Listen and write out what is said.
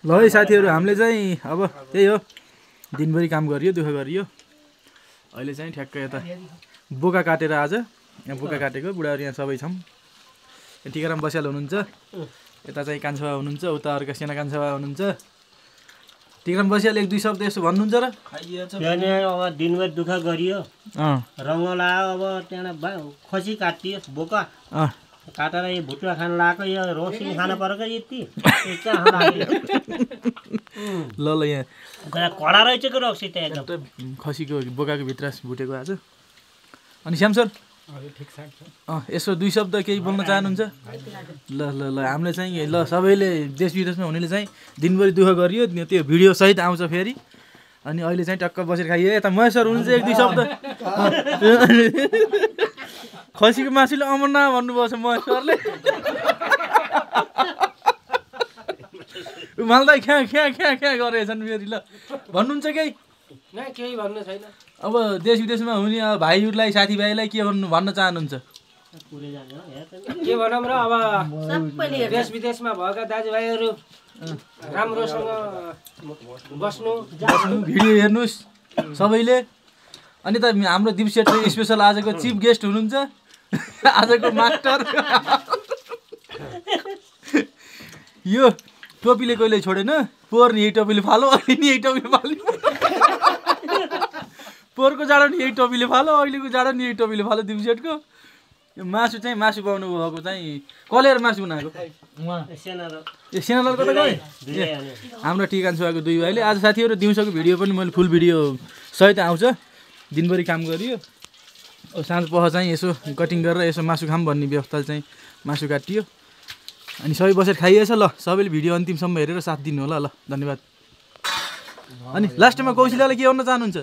ल है साथीहरू हामीले चाहिँ अब त्यही हो दिनभरि काम गरियो दुःख गरियो अहिले चाहिँ ठ्याक्क यता बोका काटेर आज यहाँ बोका काटेको बुढाहरू यहाँ सबै छौँ टिकाराम बस्याल हुनुहुन्छ यता चाहिँ कान्छा बाबा हुनुहुन्छ उता अर्का सेना कान्छा बाबा हुनुहुन्छ टिकाराम बस्याल एक दुई शब्द यसो भन्नुहुन्छ र अब दिनभरि दुःख गरियो रङ्ग लगायो अब त्यहाँबाट खसी काटियो बोका काटेर यो भुटुवा खान लगाएको यो रोसिनी खान परेको यति ल ल यहाँ कडा रहेछ कि रक्सी त एकदम खसीको बोकाको भित्र भुटेको आज अनि श्याम सर यसो दुई शब्द केही बोल्न चाहनुहुन्छ ल ल ल हामीले चाहिँ ल सबैले देश विदेशमा हुनेले चाहिँ दिनभरि दुःख गरियो त्यो भिडियो सहित आउँछ फेरि अनि अहिले चाहिँ टक्क बसेर खाइयो यता महेश सर हुनुहुन्छ एक दुई शब्द खसीको मासुले अमरना भन्नुभएको छ महेश सरले मालदा ख्या ख्या ख्या ख्या गरेछन् फेरि ल भन्नुहुन्छ केही केही भन्नु छैन अब देश विदेशमा हुने भाइहरूलाई साथीभाइलाई के भन्न चाहनुहुन्छ के भनौँ र अब देश विदेशमा भएका दाजुभाइहरू राम्रोसँग बस्नु भिडियो हेर्नुहोस् सबैले अनि त हाम्रो दिप सेट स्पेसल आजको चिफ गेस्ट हुनुहुन्छ आजको मास्टर यो टोपीले कहिले छोडेन पोहोर नि यही टोपीले फालो अहिले नि यही टोपीले फाल्यो पोहोरको जाडो नि यही टोपीले फालो अहिलेको जाडो नि यही टोपीले फालो दिप सेटको यो मासु चाहिँ मासु पाउनु भएको चाहिँ कलेर मासु बनाएको सेनालको त गए हाम्रो टिकान छोराको दुई भाइले आज साथीहरू दिउँसोको भिडियो पनि मैले फुल भिडियो सहित आउँछ दिनभरि काम गरियो साँझ पख चाहिँ यसो कटिङ गरेर यसो मासु खाम भन्ने व्यवस्था चाहिँ मासु काटियो अनि सबै बसेर खाइएछ ल सबैले भिडियो अन्तिमसम्म हेरेर साथ दिनु होला ल धन्यवाद अनि लास्टमा कौशिलाले के भन्न चाहनुहुन्छ